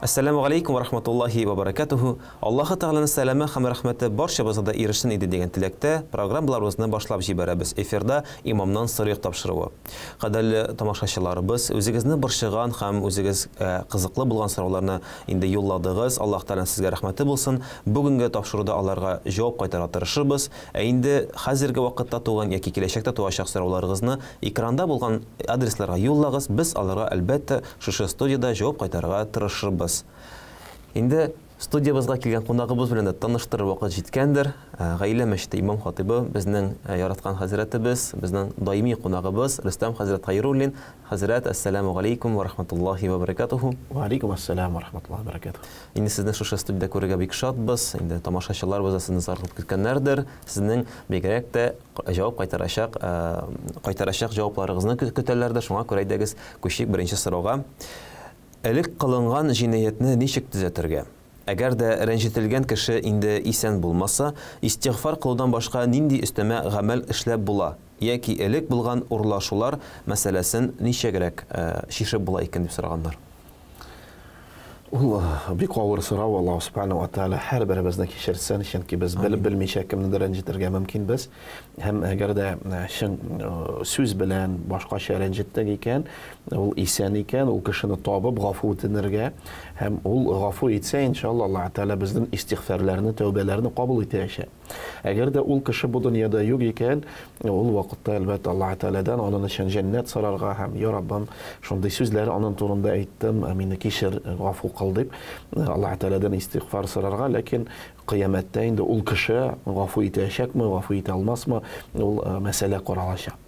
Әссәламү галәйкүм вә рахматуллаһи вә бәрәкәтүһү. Аллаһы Тәгаләнең сәламе һәм рәхмәте барчабызга да ирешсен иде дигән теләктә программаларыбызны башлап җибәрәбез. Эфирда Имамнан сорыйк тапшыруы. Кадерле тамашачыларыбыз, үзегезне борчыган һәм үзегез кызыклы булган сорауларны инде юлладыгыз. Аллаһ Тәгаләнең сезгә рәхмәте булсын. Бүгенге тапшыруда аларга җавап кайтарырга тырышырбыз. Ә инде хәзерге вакытта туган яки киләчәктә туачак сорауларыгызны экранда булган адресларга юллагыз, без аларга, әлбәттә, Шушы студиядә җавап кайтарырга тырышырбыз. Инде студиябезгә килгән кунагыбыз белән дә таныштырыр вакыт җиткәндер. Гаилә мәчете имам хатыйбы, безнең яраткан хәзрәтебез, безнең даими кунагыбыз Рөстәм хәзрәт Хәйруллин. Хәзрәт, әссәламү галәйкүм вә рахматуллаһи вә бәрәкәтүһү. Вә алейкум әссәлам вә рахматуллаһи вә бәрәкәтүһ. Инде сезне шушы студиядә күрергә бик шатбыз. Инде тамашачыларыбыз да сезне зарлыгып көткәннәрдер. Сезнең бигрәк тә җавап кайтарачак, кайтарачак җавапларыгызны көтәләр дә, шуңа күрә әйдәгез, күчик беренче сорауга. Элек кылынган җинаятьне ничек төзәтергә? Әгәр дә рәнҗетелгән кеше инде исән булмаса, истигъфар кылудан башка нинди өстәмә гамәл эшләп була? Яки элек булган урлашулар мәсьәләсен ничегрәк чишеп була икән дип сораганнар. Ул бик авыр сорау, Аллаһу Субхану ва Тааля һәрберебезне кичерсен, чөнки без белеп белмичә кемнедер рәнҗетергә мөмкинбез. Һәм әгәр дә чын сүз белән башкача рәнҗеттек икән, ул исән икән, ул кешене табып гафу үтенергә һәм ул гафу итсә, иншалла, Аллаһу Тааля безнең истигъфарларны, тәүбәләрне кабул итәчәк. Әгәр дә ул кеше бу дөньяда юк икән, ул вакытта, әлбәттә, Аллаһы Тәгаләдән аның өчен җәннәт сорарга һәм, Я Раббым, шундый сүзләр аның турында әйттем, мине кичер, гафу кыл дип, Аллаһы Тәгаләдән истигъфар сорарга, ләкин кыямәттә инде ул кеше гафу итәчәкме, гафу итә алмасмы, ул мәсьәлә каралачак.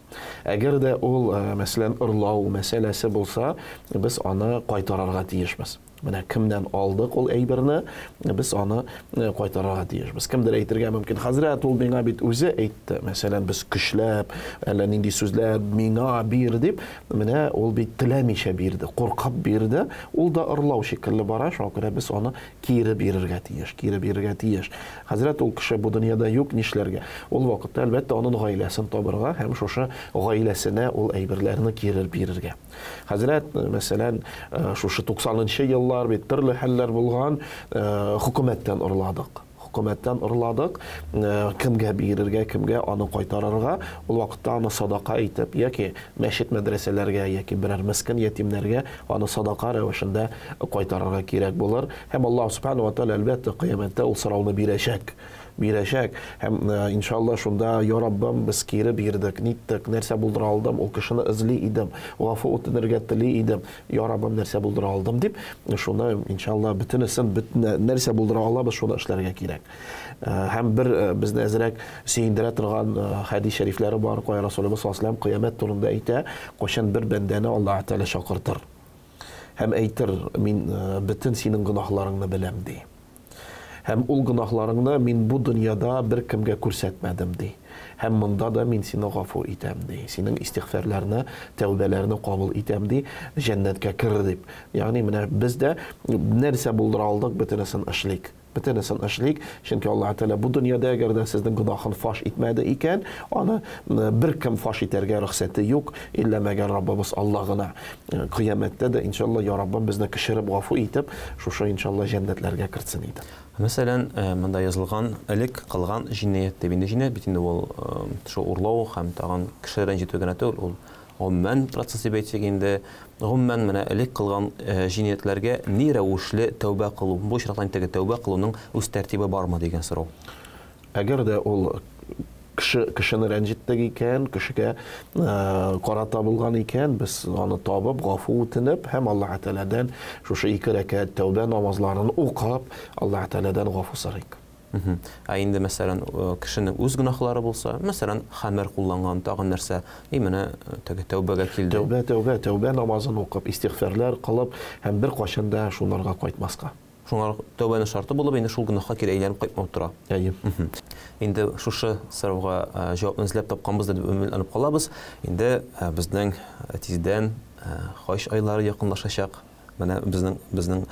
Әгәр дә ул, мәсәлән, ырлау мәсьәләсе булса, без аны кайтарырга тиешбез. Менә кемнән алдык ул әйберне, без аны кайтарырга тиешбез. Кемдер әйтергә мөмкин, хәзрәт, ул миңа бит үзе әйтте. Мәсәлән, без көчләп, әллә нинди сүзләр миңа бир дип, менә ул бит теләмичә бирде, куркып бирде. Ул да ырлау шикелле бара, шуңа күрә без аны кире бирергә тиеш, кире бирергә тиеш. Хәзрәт, ул кеше бу дөньяда юк, нишләргә? Ул вакытта, әлбәттә, аның гаиләсен табырга һәм шушы гаиләсенә ул әйберләрне кире бирергә. Хәзрәт, мәсәлән, шушы 90 нчы еллар бит төрле хәлләр булган, хөкүмәттән урладык. Хөкүмәттән урладык, кемгә бирергә, кемгә аны кайтарырга, ул вакытта аны садака итеп, яки мәчет мәдрәсәләргә, яки берәр мескен ятимнәргә аны садака рәвешендә кайтарырга кирәк булыр. Һәм Аллаһ Субхану ва Тааля, әлбәттә, кыямәттә ул сорауны бирәчәк. Бирәчәк. Һәм, иншалла, шунда, Я Раббым, без кире бирдек, ниттек, нәрсә булдыра алдым, ул кешене эзли идем, гафу үтенергә тели идем, Я Раббым, нәрсә булдыра алдым, дип, шуны, иншалла, бөтенесен, бөтен нәрсә булдыра алабыз, шуны эшләргә кирәк. Һәм бер безне әзрәк сөендерә торган хәдис шәрифләре бар, кая Расулыбыз саллаллаһу алейһи ва сәлләм кыямәт турында әйтә, кайчан бер бәндәне Аллаһ Тәгалә чакыртыр һәм әйтер, мин бөтен синең гөнаһларыңны беләм, ди. Һәм ул гөнаһларыңны мин бу дөньяда беркемгә күрсәтмәдем, ди. Һәм монда да мин сине гафу итәм, ди. Синең истигъфарларны, тәүбәләрне кабул итәм, ди, җәннәткә кер, дип. Ягъни менә без дә нәрсә булдыра алдык, бөтенесен эшлик. Бөтенесен эшлик, чөнки Аллаһ Тәгалә бу дөньяда әгәр дә сезнең гөнаһын фаш итмәде икән, аны беркем фаш итәргә рөхсәте юк, иллә мәгәр Раббыбыз Аллаһ гына. Кыямәттә дә, иншалла, я Раббым, безне кечереп, гафу итеп, шушы, иншалла, җәннәтләргә кертсен иде. Мәсәлән, монда язылган, элек кылган җинаять дип. Инде җинаять бит инде ул шул урлау һәм тагын кеше рәнҗетү генә түгел, ул гомумән процесс дип әйтсәк инде. Гомумән, менә элек кылган җинаятьләргә ни рәвешле тәүбә кылу? Бу очракта инде теге тәүбә кылуның үз тәртибе бармы дигән сорау. Әгәр дә ул кеше кешене рәнҗеттек икән, кешегә карата булган икән, без аны табып, гафу үтенеп һәм Аллаһ Тәгаләдән шушы ике рәкәгать тәүбә намазларын укып, Аллаһ Тәгаләдән гафу сорыйк. Ә инде, мәсәлән, кешенең үз гөнаһлары булса, мәсәлән, хәмер кулланган, тагын нәрсә, и менә теге тәүбәгә килде. Тәүбә, тәүбә, тәүбә намазын укып, истигъфарлар кылып һәм беркайчан да шунарга кайтмаска. Шуңа тәүбәнең шарты булып, инде шул гөнаһка кире әйләнеп кайтмау тора. Әйе. Инде шушы сорауга җавапны эзләп тапканбыз дип өметләнеп калабыз. Инде безнең тиздән хаҗ айлары якынлашачак. Менә безнең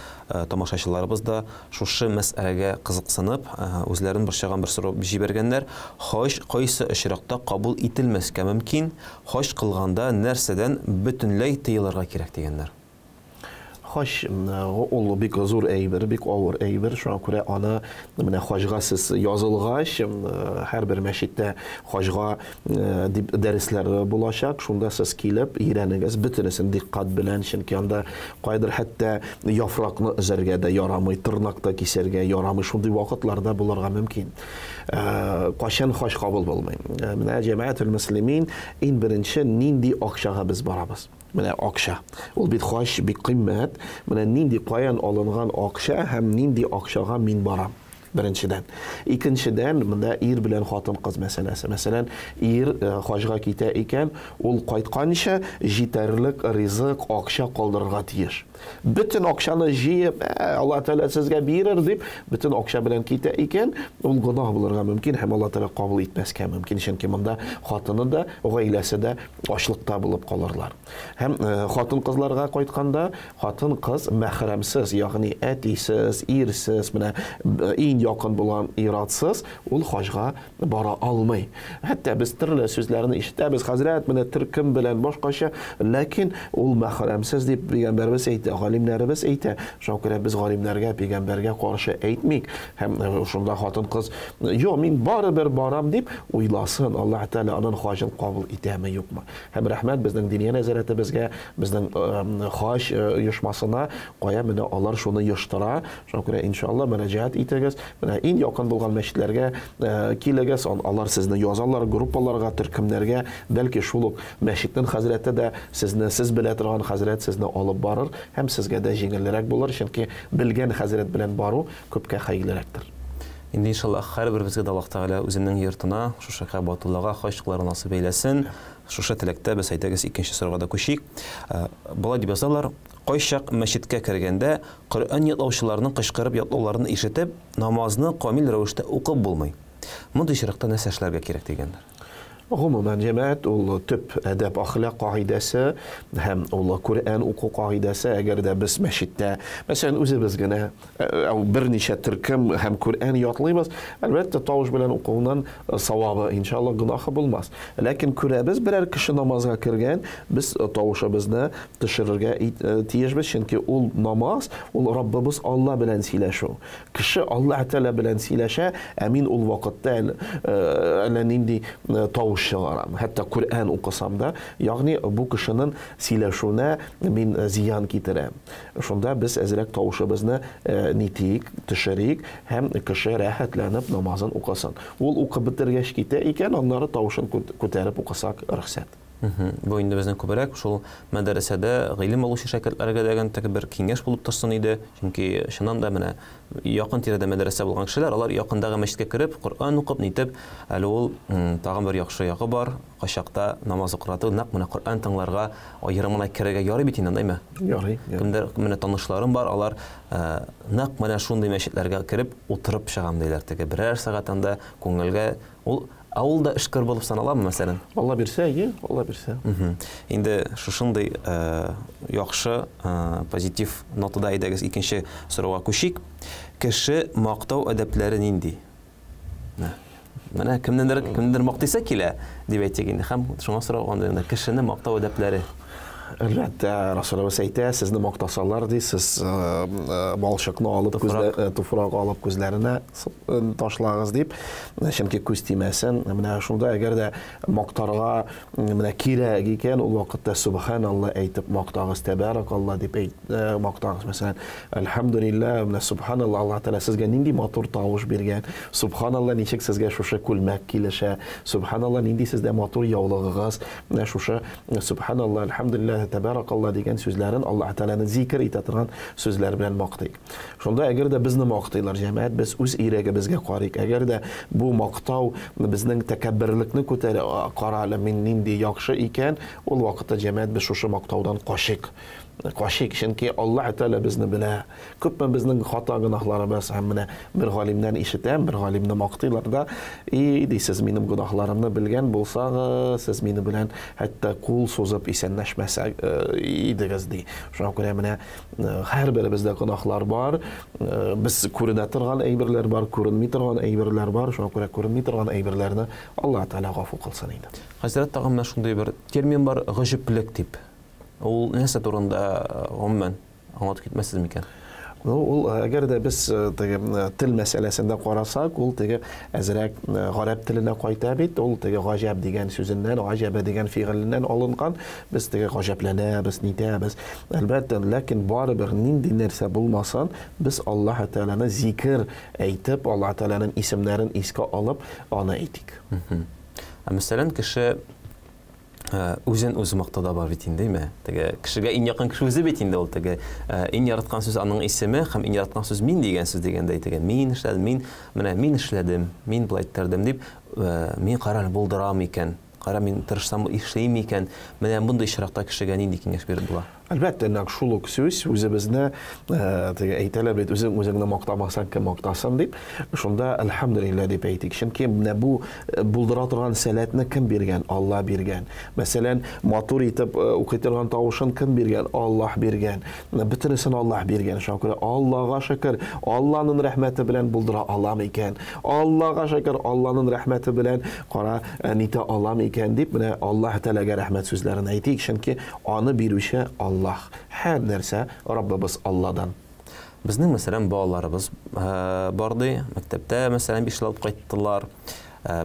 тамашачыларыбыз да шушы мәсьәләгә кызыксынып, үзләрен борчыган бер сорау җибәргәннәр. Хаҗ кайсы очракта кабул ителмәскә мөмкин? Хаҗ кылганда нәрсәдән бөтенләй тыелырга кирәк дигәннәр. Хаҗ ул бик зур әйбер, бик авыр әйбер. Шуңа күрә аны менә хаҗга сез язылгач, һәрбер мәчеттә хаҗга дип дәресләр булачак. Шунда сез килеп өйрәнегез бөтенесен диккать белән, чөнки анда кайдыр хәтта яфракны өзәргә дә ярамый, тырнак та кисәргә ярамый. Шундый вакытларда булырга мөмкин. Кайчан хаҗ кабул булмый? Менә җәмәгател мөслимин иң беренче нинди акчага без барабыз? Менә акча. Ул бит хаҗ бик кыйммәт. Менә нинди каян алынган акча һәм нинди акчага мин барам? Беренчедән. Икенчедән, монда ир белән хатын-кыз мәсьәләсе. Мәсәлән, ир хаҗга китә икән, ул кайтканчы җитәрлек ризык, акча калдырырга тиеш. Бөтен акчаны җыеп, Алла Тәгалә сезгә бирер дип, бөтен акча белән китә икән, ул гөнаһ булырга мөмкин һәм Алла Тәгалә кабул итмәскә мөмкин, чөнки монда хатыны да, гаиләсе дә ачлыкта булып калырлар. Һәм хатын-кызларга кайтканда, хатын-кыз мәхрәмсез, ягъни әтисез, ирсез, менә иң якын булган ир-атсыз ул хаҗга бара алмый. Хәтта без төрле сүзләрне ишетәбез, хәзрәт, менә төркем белән башкача, ләкин ул мәхрәмсез дип пәйгамбәребез әйтә, галимнәребез әйтә. Шуңа күрә без галимнәргә, пәйгамбәргә каршы әйтмик. Һәм шунда хатын-кыз, юк, мин барыбер барам дип уйласын, Аллаһ Тәгалә аның хаҗын кабул итәме, юкмы. Һәм рәхмәт безнең диния нәзарәтебезгә, безнең хаҗ оешмасына, кая менә алар шуны оештыра. Шуңа күрә, иншалла, мөрәҗәгать итегез. Менә иң якын булган мәчетләргә килегез, алар сезне язалар группаларга, төркемнәргә. Бәлки шул ук мәчетнең хәзрәте дә сезне, сез белә торган хәзрәт сезне алып барыр һәм сезгә дә җиңелрәк булыр, чөнки белгән хәзрәт белән бару күпкә хәерлерәктер. Инде иншаллаһ һәрберебезгә дә Аллаһ Тәгалә үзенең йортына, шушы Кәгъбәтуллага хаҗ кылырга насыйп әйләсен. Шушы теләктә без әйдәгез икенче сорауга да күчик. Болай дип язалар, кайчак мәчеткә кергәндә Коръән ятлаучыларның кычкырып ятлауларын ишетеп, намазны камил рәвештә укып булмый. Мондый очракта нәрсә эшләргә кирәк дигәннәр. Гомумән, җәмәгать ул төп әдәп-әхлак кагыйдәсе һәм ул Коръән уку кагыйдәсе. Әгәр дә без мәчеттә, мәсәлән, үзебез генә берничә төркем һәм Коръән ятлыйбыз, әлбәттә, тавыш белән укуның савабы, иншалла, гөнаһы булмас. Ләкин күрәбез, берәр кеше намазга кергән, без тавышыбызны төшерергә тиешбез, чөнки ул намаз, ул Раббыбыз Алла белән сөйләшү. Кеше Аллаһ Тәгалә белән сөйләшә, ә мин ул вакытта әллә нинди тавыш чыгарам. Хәтта Коръән укысам да, ягъни бу кешенең сөйләшүенә мин зыян китерәм. Шунда без әзрәк тавышыбызны нитик, төшерик һәм кеше рәхәтләнеп намазын укысын. Ул укып бетергәч китә икән, аннары тавышын күтәреп укысак, рөхсәт. Бу инде безнең күбрәк шул мәдрәсәдә гыйлем алучы шәкертләргә дә теге бер киңәш булып торсын иде. Чөнки чыннан да менә якын тирәдә мәдрәсә булган кешеләр, алар якындагы мәчеткә кереп, Коръән укып, нитеп, әле ул тагын бер яхшы ягы бар, кайчакта намаз укырга түгел, нәкъ менә Коръән тыңларга аерым гына керергә ярый бит инде, андаймы? Ярый. Кемдер менә танышларым бар, алар нәкъ менә шундый мәчетләргә кереп утырып чыгам диләр. Теге берәр сәгать анда күңелгә ул. Ә ул да эшкер булып саналамы, мәсәлән? Алла бирсә, әйе, Алла бирсә. Инде шушындый яхшы, позитив нотада әйдәгез икенче сорауга күчик. Кеше мактау әдәпләре нинди? Менә кемнедер, кемнедер мактыйсы килә, дип әйтик инде. Һәм шуңа сорау андый инде, кешене мактау әдәпләре. Әлбәттә, Расулыбыз әйтә, сезне мактасалар, ди, сез балчыкны алып, туфрак алып күзләренә ташлагыз дип, чөнки күз тимәсен. Менә шунда әгәр дә мактарга менә кирәк икән, ул вакытта субханалла әйтеп мактагыз, тәбәракалла дип әйт, мактагыз. Мәсәлән, әлхәмдүлилләһ, менә субханалла, Аллаһ Тәгалә сезгә нинди матур тавыш биргән, субханалла, ничек сезгә шушы күлмәк килешә, субханалла, нинди сездә матур яулыгыгыз, менә шушы субханалла, әлхәмдүлилләһ, тәбәракалла дигән сүзләрен Аллаһ Тәгаләне зикер итә торган сүзләр белән мактыйк. Шунда әгәр дә безне мактыйлар, җәмәгать, без үз ирегебезгә карыйк. Әгәр дә бу мактау безнең тәкәбберлекне күтәрә, кара әле мин нинди яхшы икән, ул вакытта җәмәгать без шушы мактаудан качыйк. Качыйк, чөнки Аллаһ Тәгалә безне белә. Күпме безнең хата гөнаһларыбыз, һәм менә бер галимнән ишетәм, бер галимне мактыйлар да, и, ди, сез минем гөнаһларымны белгән булсагыз, сез мине белән хәтта кул сузып исәнләшмәсә идегез, ди. Шуңа күрә менә һәрберебездә гөнаһлар бар, без күренә торган әйберләр бар, күренми торган әйберләр бар, шуңа күрә күренми торган әйберләрне Аллаһ Тәгалә гафу кылсын инде. Хәзрәт, тагын менә шундый бер термин бар, гаҗәплек дип. Ул нәрсә турында гомумән? Аңлатып китмәссез микән? Ну, ул әгәр дә без теге тел мәсьәләсендә карасак, ул теге әзрәк гарәп теленә кайта бит, ул теге гаҗәп дигән сүзеннән, гаҗәбә дигән фигыленнән алынган. Без теге гаҗәпләнәбез, нитәбез. Әлбәттә, ләкин барыбер нинди нәрсә булмасын, без Аллаһ Тәгаләне зикер әйтеп, Аллаһ Тәгаләнең исемнәрен искә алып, аны әйтик. Ә мәсәлән, кеше үзен үзе мактау да бар бит инде, әйме? Теге кешегә иң якын кеше үзе бит инде ул теге иң яраткан сүз аның исеме һәм иң яраткан сүз мин дигән сүз дигәндәй теге мин эшләдем, мин менә мин эшләдем, мин болай иттердем дип, мин карар булдырам икән, кара мин тырышсам эшлим икән. Менә мондый очракта кешегә нинди киңәш биреп була? Әлбәттә, нәкъ шул ук сүз үзебезне теге әйтәләр бит, үзең үзеңне мактамасаң, кем мактасын дип. Шунда әлхәмдүлилләһ дип әйтик. Чөнки менә бу булдыра торган сәләтне кем биргән? Алла биргән. Мәсәлән, матур итеп укый торган тавышын кем биргән? Аллаһ биргән. Бөтенесен Аллаһ биргән. Шуңа күрә Аллага шөкер, Алланың рәхмәте белән булдыра алам икән. Аллага шөкер, Алланың рәхмәте белән кара нитә алам икән дип, менә Аллаһ Тәгаләгә рәхмәт сүзләрен әйтик. Чөнки аны бирүче Аллаһ. Һәр нәрсә Раббыбыз Алладан. Безнең, мәсәлән, балаларыбыз бар ди, мәктәптә, мәсәлән, бишле алып кайттылар.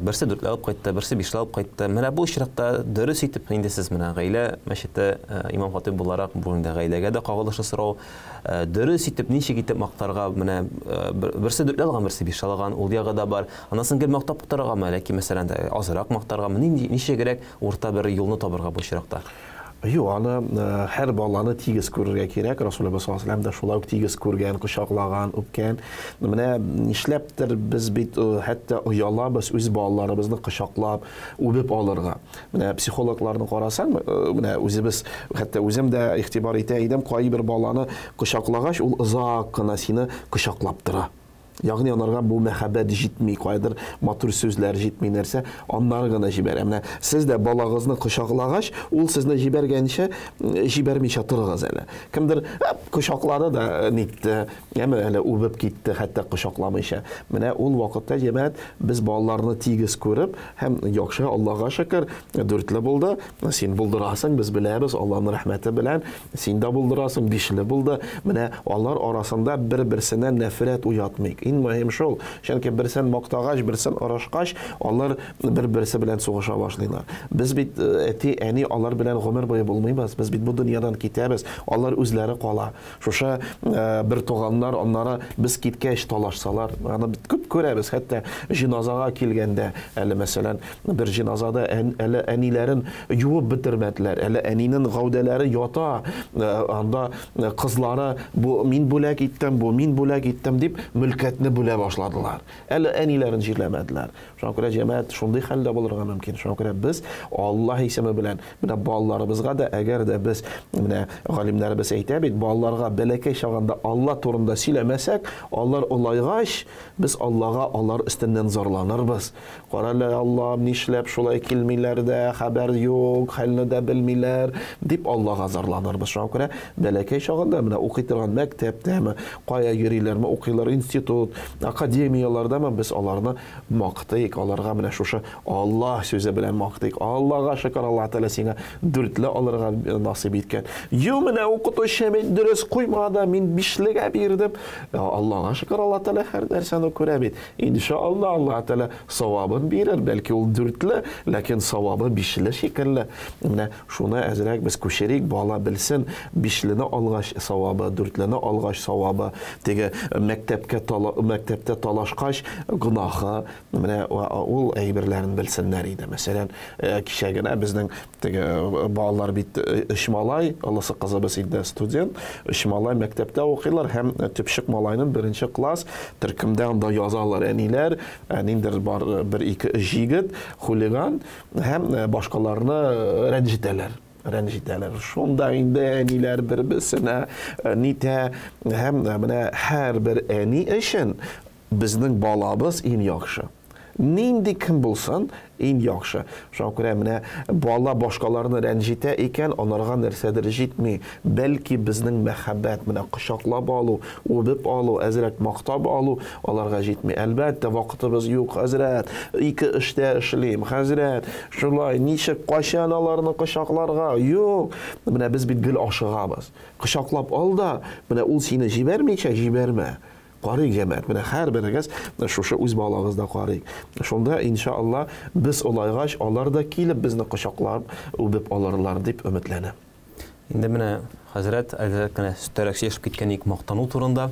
Берсе дүртле алып кайтты, берсе бишле алып кайтты. Менә бу очракта дөрес итеп инде сез менә гаилә мәчете имам хатыйб буларак бу инде гаиләгә дә кагылышлы сорау. Дөрес итеп ничек итеп мактарга, менә берсе дүртле алган, берсе бишле алган, ул ягы да бар. Аннан соң гел мактап торыргамы, ләкин мәсәлән, азрак мактаргамы, нинди ничегрәк урта бер юлны табырга бу очракта? Юк, аны һәр баланы тигез күрергә кирәк. Расулыбыз саллаллаһу алейһи ва сәлләм дә шулай ук тигез күргән, кочаклаган, үпкән. Менә нишләптер без бит хәтта оялабыз үз балаларыбызны кочаклап, үбеп алырга. Менә психологларны карасаң, менә үзебез, хәтта үзем дә игътибар итә идем, кайбер баланы кочаклагач, ул озак кына сине кочаклап тора. Ягъни анарга бу мәхәббәт җитми, кайдыр матур сүзләр җитми нәрсә, аннары гына җибәрә. Менә сез дә балагызны кочаклагач, ул сезне җибәргәнче җибәрмичә торыгыз әле. Кемдер кочаклады да нитте, яме әле үбеп китте, хәтта кочакламыйча. Менә ул вакытта җәмәгать без балаларны тигез күреп һәм яхшы Аллага шөкер, дүртле булды. Син булдырасың, без беләбез, Аллаһның рәхмәте белән син дә булдырасың, бишле булды. Менә алар арасында бер-берсенә нәфрәт уятмыйк. Иң мөһим шул. Чөнки берсен мактагач, берсен орышкач, алар бер-берсе белән сугыша башлыйлар. Без бит әти, әни алар белән гомер буе булмыйбыз. Без бит бу дөньядан китәбез. Алар үзләре кала. Шушы бер туганнар аннары без киткәч талашсалар, аны бит күп күрәбез, хәтта җиназага килгәндә, әле мәсәлән, бер җиназада әле әниләрен юып бетермәделәр, әле әнинең гәүдәләре ята, анда кызлары бу мин бүләк иттем, бу мин бүләк иттем дип мөлкәтне бүлә башладылар. Әле әниләрен җирләмәделәр. Шуңа күрә җәмәгать шундый хәлдә булырга мөмкин. Шуңа күрә без Аллаһ исеме белән менә балаларыбызга да, әгәр дә без менә галимнәребез әйтә бит, балаларга бәләкәй чагында Алла турында сөйләмәсәк, алар олайгач, без Аллага алар өстеннән зарланырбыз. Кара әле, Аллам, нишләп шулай килмиләр дә, хәбәр юк, хәлне дә белмиләр, дип Аллага зарланырбыз. Шуңа күрә бәләкәй чагында менә укый торган мәктәптәме, кая йөриләрме, укыйлар, институт, академияләрдәме, без аларны мактыйк, аларга менә шушы Аллаһ сүзе белән мактыйк. Аллага шөкер, Аллаһ Тәгалә сиңа дүртле алырга насыйп иткән. Ю, менә укытучы бит дөрес куймады, мин бишлегә бирдем. Аллага шөкер, Аллаһ Тәгалә һәр нәрсәне күрә бит. Иншалла, Аллаһ Тәгалә савабын бирер, бәлки ул дүртле, ләкин савабы бишле шикелле. Менә шуны әзрәк без күчерик, бала белсен, бишлене алгач савабы, дүртлене алгач савабы, теге мәктәпкә мәктәптә талашкач гөнаһы, менә ул әйберләрен белсеннәр иде. Мәсәлән, кичә генә безнең теге балалар бит өч малай, олысы кызыбыз инде студент, өч малай мәктәптә укыйлар һәм төпчек малайның беренче класс төркемдә анда язалар әниләр, ниндер бар бер ике өч егет, хулиган, Һәм башкаларны рәнҗетәләр. Рәнҗетәләр. Шунда инде әниләр бер-берсенә нитә. Һәм менә һәрбер әни өчен безнең балабыз иң яхшы. Нинди кем булсын, иң яхшы. Шуңа күрә менә бала башкаларны рәнҗитә икән, анарга нәрсәдер җитми. Бәлки безнең мәхәббәт, менә кочаклап алу, үбеп алу, әзрәк мактап алу аларга җитми. Әлбәттә, вакытыбыз юк, хәзрәт, ике эштә эшлим, хәзрәт, шулай, ничек, кайчан аларны кочакларга? Юк. Менә без бит гел ашыгабыз. Кочаклап ал да, менә ул сине җибәрмичә җибәрмә. Карыйк, җәмәгать, менә һәрберегез шушы үз балагызда карыйк. Шунда, иншалла, без олайгач, алар да килеп безне кочаклап, үбеп алырлар дип өметләнәм. Инде менә хәзрәт әзрәк кенә өстәрәк сөйләшеп киткән идек мактану турында.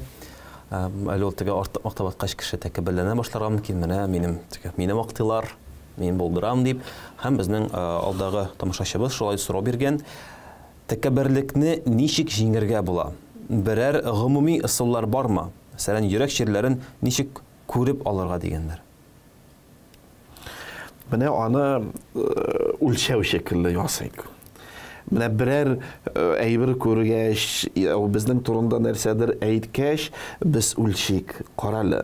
Әле ул теге артык мактап аткач кеше тәкәбберләнә башларга мөмкин. Менә минем теге мине мактыйлар, мин булдырам дип. Һәм безнең алдагы тамашачыбыз шулай сорау биргән. Тәкәбберлекне ничек җиңәргә була? Берәр гомуми ысуллар бармы? Мәсәлән, йөрәк чирләрен ничек күреп алырга дигәннәр. Менә аны үлчәү шикелле ясыйк. Менә берәр әйбер күргәч, безнең турында нәрсәдер әйткәч, без үлчик. Карале,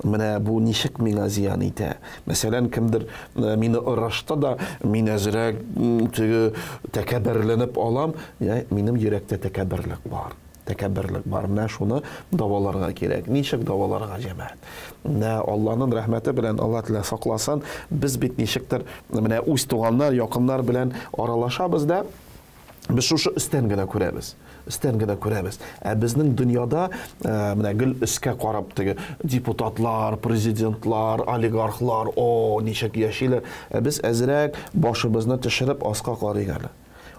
менә бу ничек миңа зыян итә? Мәсәлән, кемдер мине ырышты да, мин әзрәк теге тәкәбберләнеп алам, минем йөрәктә тәкәбберлек бар. Тәкәбберлек бар. Менә шуны дәваларга кирәк. Ничек дәваларга, җәмәгать? Менә Алланың рәхмәте белән, Алла телә сакласын, без бит ничектер менә үз туганнар, якыннар белән аралашабыз да, без шушы өстән генә күрәбез. Өстән генә күрәбез. Ә безнең дөньяда менә гел өскә карап теге депутатлар, президентлар, олигархлар, о, ничек яшиләр. Ә без әзрәк башыбызны төшереп аска карыйк әле.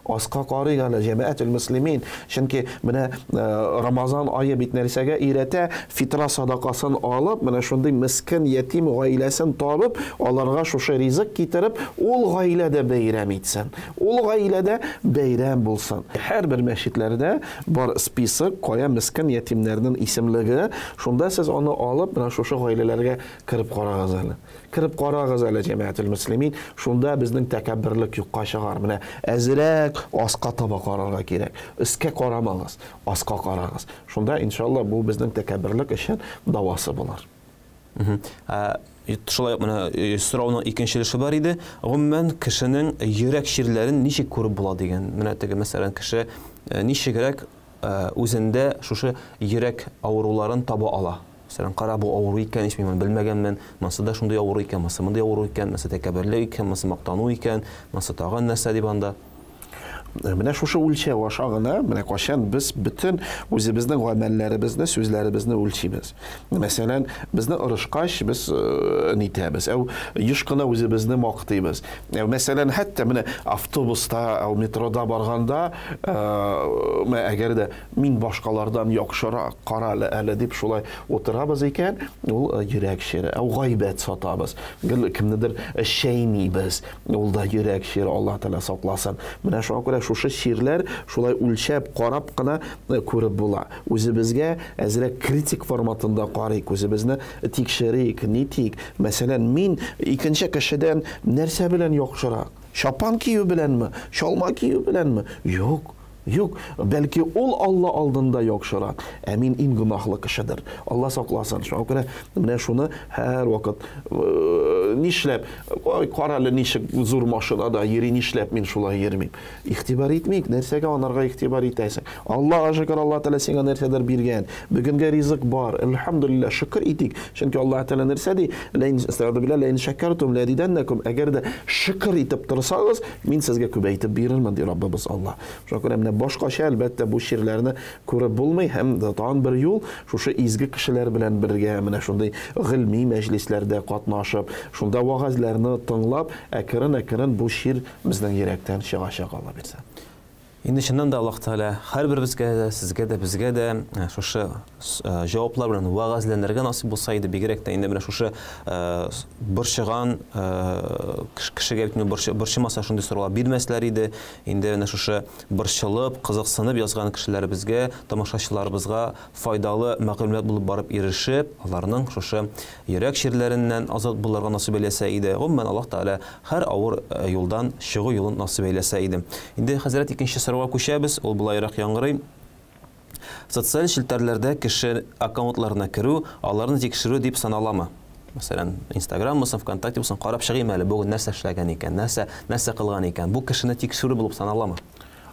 Аска карыйк әле, җәмәгател мөслимин. Чөнки менә Рамазан ае бит нәрсәгә өйрәтә? Фитра садакасын алып, менә шундый мескен ятим гаиләсен табып, аларга шушы ризык китереп, ул гаилә дә бәйрәм итсен. Ул гаиләдә бәйрәм булсын. Һәрбер мәчетләрдә бар список, кая мескен ятимнәрнең исемлеге, шунда сез аны алып, менә шушы гаиләләргә кереп карагыз әле. Кереп карагыз әле, җәмәгател мөслимин, шунда безнең тәкәбберлек юкка чыгар. Менә әзрәк аска таба карарга кирәк. Өскә карамагыз, аска карагыз. Шунда, иншалла, бу безнең тәкәбберлек өчен дәвасы булыр. Шулай ук менә сорауның икенче өлеше бар иде. Гомумән, кешенең йөрәк чирләрен ничек күреп була дигән. Менә теге, мәсәлән, кеше ничегрәк үзендә шушы йөрәк авыруларын таба ала. Мәсәлән, кара, бу авыру икән, ич мин моны белмәгәнмен, монысы да шундый авыру икән, монысы мондый авыру икән, монысы тәкәбберлек икән, монысы мактану икән, монысы тагын нәрсә дип анда. Менә шушы үлчәү аша гына, менә кайчан без бөтен үзебезнең гамәлләребезне, сүзләребезне үлчибез. Мәсәлән, безне ырышкач, без нитәбез, әү еш кына үзебезне мактыйбыз. Мәсәлән, хәтта менә автобуста, әү метрода барганда, әгәр дә мин башкалардан яхшырак, кара әле, әле дип шулай утырабыз икән, ул йөрәк чире. Әү гайбәт сатабыз, гел кемнедер чәйнибез. Ул да йөрәк чире, Аллаһ Тәгалә сакласын. Менә шуңа күрә шушы чирләр шулай үлчәп, карап кына күреп була. Үзебезгә әзрәк критик форматында карыйк, үзебезне тикшерик, нитик. Мәсәлән, мин икенче кешедән нәрсә белән яхшырак? Чапан кию беләнме? Чалма кию беләнме? Юк. Юк, бәлки ул Алла алдында яхшырак, ә мин иң гөнаһлы кешедер. Алла сакласын. Шуңа күрә менә шуны һәрвакыт нишләп, ой, кара әле ничек зур машинада йөри, нишләп мин шулай йөрмим. Игътибар итмик, нәрсәгә анарга игътибар итәсең? Аллага шөкер, Алла Тәгалә сиңа нәрсәдер биргән. Бүгенгә ризык бар. Әлхәмдүлилләһ, шөкер итик. Чөнки Аллаһ Тәгалә нәрсә ди? Ләин астагфируллаһ, ләин шәкәртум ләзидәннәкум. Әгәр дә шөкер итеп торсагыз, мин сезгә күбәйтеп бирермен, ди Раббыбыз Алла. Шуңа күрә менә башкача, әлбәттә, бу чирләрне күреп булмый һәм тагын бер юл, шушы изге кешеләр белән бергә менә шундый гыйльми мәҗлесләрдә катнашып, шунда вәгазьләрне тыңлап, әкрен-әкрен бу чир безнең йөрәктән чыгачак, Алла бирсә. Инде чыннан да Аллаһ Тәгалә һәрберебезгә дә, сезгә дә, безгә дә шушы җаваплар белән вәгазьләнергә насыйп булса иде, бигрәк тә инде менә шушы борчыган кешегә бит инде борчымаса шундый сораулар бирмәсләр иде. Инде менә шушы борчылып, кызыксынып язган кешеләребезгә, тамашачыларыбызга файдалы мәгълүмат булып барып ирешеп, аларның шушы йөрәк чирләреннән азат булырга насыйп әйләсә иде. Гомумән, Аллаһ Тәгалә һәр авыр юлдан чыгу юлын насыйп әйләсә иде. Инде, хәзрәт, икенче сорауга күчәбез. Ул болайрак яңгырый. Социаль челтәрләрдә кеше аккаунтларына керү, аларны тикшерү дип саналамы? Мәсәлән, Инстаграм булсын, ВКонтакте булсын, карап чыгыйм әле, бүген нәрсә эшләгән икән, нәрсә, нәрсә кылган икән. Бу кешене тикшерү булып саналамы?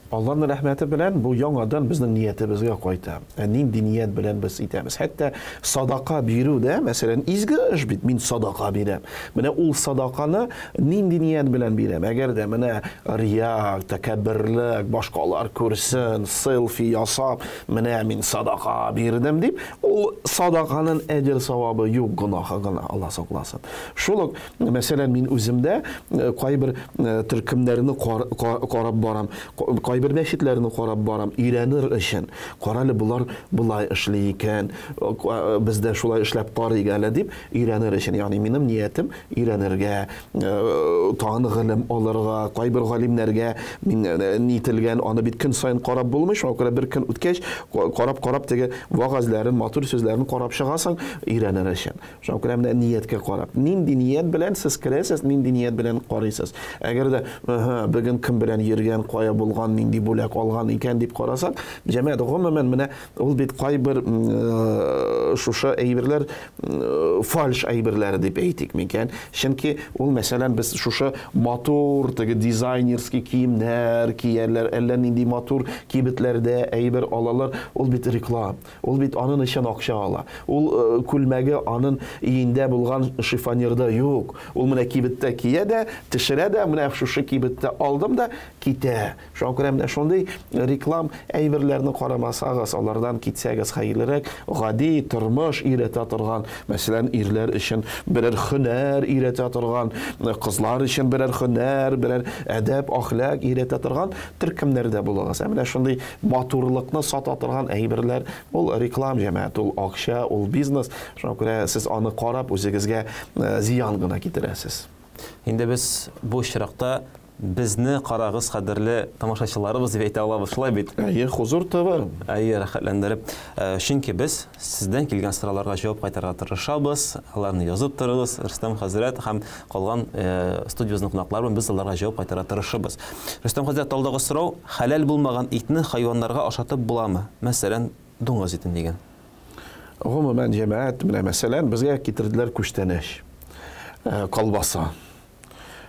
Алланың рәхмәте белән бу яңадан безнең ниятебезгә кайта. Ә нинди ният белән без итәбез? Хәтта садака бирү дә, мәсәлән, изге эш бит, мин садака бирәм. Менә ул садаканы нинди ният белән бирәм? Әгәр дә менә рия, тәкәбберлек, башкалар күрсен, селфи ясап, менә мин садака бирдем дип, ул садаканың әҗер савабы юк, гөнаһы гына, Алла сакласын. Шул ук, мәсәлән, мин үзем дә кайбер төркемнәрне карап барам, кайбер мәчетләрне карап барам, өйрәнер өчен. Карале, болар болай эшли икән, без дә шулай эшләп карыйк әле дип өйрәнер өчен. Ягъни минем ниятем өйрәнергә, тагын гыйлем алырга, кайбер галимнәргә мин нителгән, аны бит көн саен карап булмый, шуңа күрә бер көн үткәч, карап-карап теге вагазләрен, матур сүзләрен карап чыгасың, өйрәнер өчен. Шуңа күрә менә нияткә карап, нинди ният белән сез керәсез, нинди ният белән карыйсыз. Әгәр дә, бүген кем белән йөргән, кая булган, нинди бүләк алган икән дип карасак, җәмәгать, гомумән, менә ул бит кайбер шушы әйберләр фальш әйберләре дип әйтик микән? Чөнки ул, мәсәлән, без шушы матур теге дизайнерский киемнәр кияләр, әллә нинди матур кибетләрдә әйбер алалар, ул бит реклама. Ул бит анын өчен акча ала. Ул күлмәге анын өендә булган шифоньерда юк. Ул менә кибеттә кия дә, төшерә дә, менә шушы кибеттә алдым да, китә. Шуңа күрә менә шундый реклам әйберләрне карамасагыз, алардан китсәгез хәерлерәк. Гади тормыш өйрәтә торган, мәсәлән, ирләр өчен берәр һөнәр өйрәтә торган, кызлар өчен берәр һөнәр, берәр әдәп, әхлак өйрәтә торган төркемнәрдә булыгыз. Ә менә шундый матурлыкны сата торган әйберләр, ул реклам, җәмәгать, ул акча, ул бизнес. Шуңа күрә сез аны карап үзегезгә зыян гына китерәсез. Инде без бу очракта безне карагыз, кадерле тамашачыларыбыз дип әйтә алабыз, шулай бит? Әйе, хозур табар. Әйе, рәхәтләндереп. Чөнки без сездән килгән сорауларга җавап кайтарырга тырышабыз. Аларны язып торыгыз, Рөстәм хәзрәт һәм калган студиябезнең кунаклары белән без аларга җавап кайтарырга тырышабыз. Рөстәм хәзрәт, алдагы сорау, хәләл булмаган итне хайваннарга ашатып буламы? Мәсәлән, дуңгыз итен дигән. Гомумән, җәмәгать, менә мәсәлән, безгә китерделәр күчтәнәч, колбаса.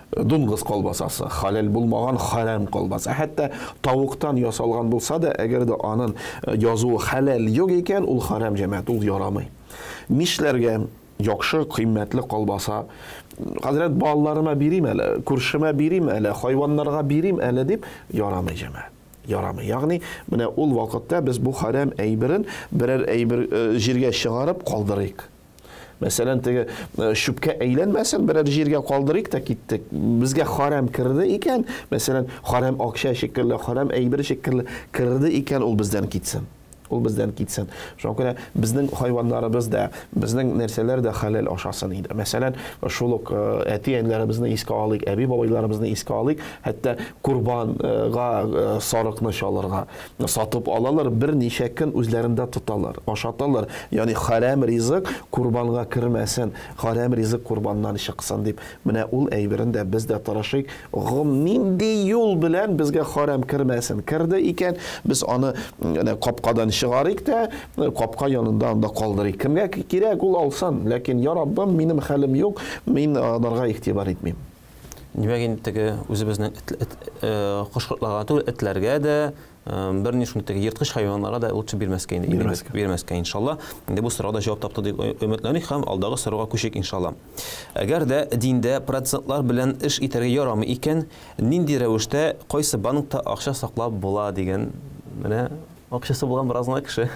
Дуңгыз колбасасы, хәләл булмаган харам колбаса. Хәтта тавыктан ясалган булса да, әгәр дә аның язуы хәләл юк икән, ул харам, җәмәгать, ул ярамый. Нишләргә? Яхшы, кыйммәтле колбаса. Хәзрәт, балаларыма бирим әле, күршемә бирим әле, хайваннарга бирим әле дип, ярамый, җәмәгать. Ярамый. Ягъни, менә ул вакытта без бу харам әйберен берәр әйбер җиргә чыгарып калдырыйк. Мәсәлән, теге чүпкә әйләнмәсен, берәр җиргә калдырыйк та киттек. Безгә харам керде икән, мәсәлән, харам акча шикелле, харам әйбер шикелле керде икән, ул бездән китсен. Ул бездән китсен. Шуңа күрә безнең хайваннарыбыз да, безнең нәрсәләр дә хәләл ашасын иде. Мәсәлән, шул ук әти-әниләребезне искә алыйк, әби-бабайларыбызны искә алыйк, хәтта курбанга сарыкны чалырга сатып алалар, берничә көн үзләрендә тоталар, ашаталар. Ягъни харам ризык курбанга кермәсен, харам ризык курбаннан чыксын дип. Менә ул әйберен дә без дә тырышыйк. Гом нинди юл белән безгә харам кермәсен. Керде икән, без аны капкадан чыгарыйк та, капка янында анда калдырыйк. Кемгә кирәк, ул алсын. Ләкин, я Раббым, минем хәлем юк, мин аларга игътибар итмим. Димәк, инде теге үзебезнең кош-кортларга түгел, этләргә дә, берни шундый теге ерткыч хайваннарга да лучше бирмәскә инде. Бирмәскә. Бирмәскә, иншалла. Инде бу сорауга да җавап тапты дип өметләник һәм алдагы сорауга күчик, иншалла. Әгәр дә диндә процентлар белән эш итәргә ярамый икән, нинди рәвештә, кайсы банкта акча саклап була дигән, менә акчасы булган бераз гына кеше.